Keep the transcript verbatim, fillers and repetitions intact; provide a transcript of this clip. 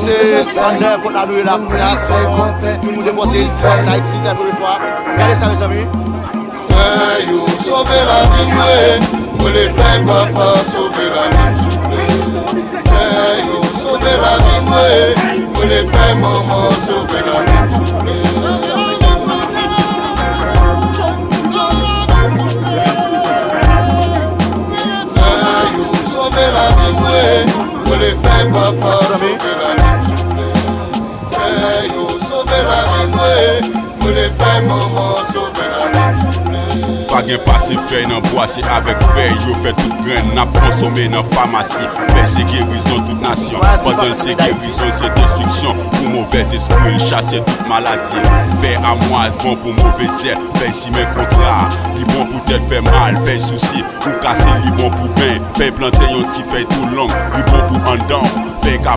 Se anndan èpòt la nou ye la kounye a. Yon moun depòte, depòte Ayiti, se premye fwa. Gade sa, mezanmi. Fè yo sove lavi mwen, mwen vle fè papa sove lavi m souple. Fè yo sove lavi mwen, mwen vle fè manman sove lavi m souple. Fè yo sove lavi mwen, mwen vle fè papa sove lavi m souple. Fè yo sove lavi mwen, mwen vle fè manman sove lavi m souple. Pa gen pase fèy nan bwa, se avèk fèy yo fè tout grenn n ap konsome nan famasi. Fèy se gerizon tout nasyon, pandan l se gerizon, se destriksyon pou movèz espri, l chase tout maladi. Fèy amwaz bon pou move zèb, fèy simen kontra, li bon pou tèt fè mal, fèy sousi pou kase, li bon pou ben, fèy plante yon ti fèy tou long, li bon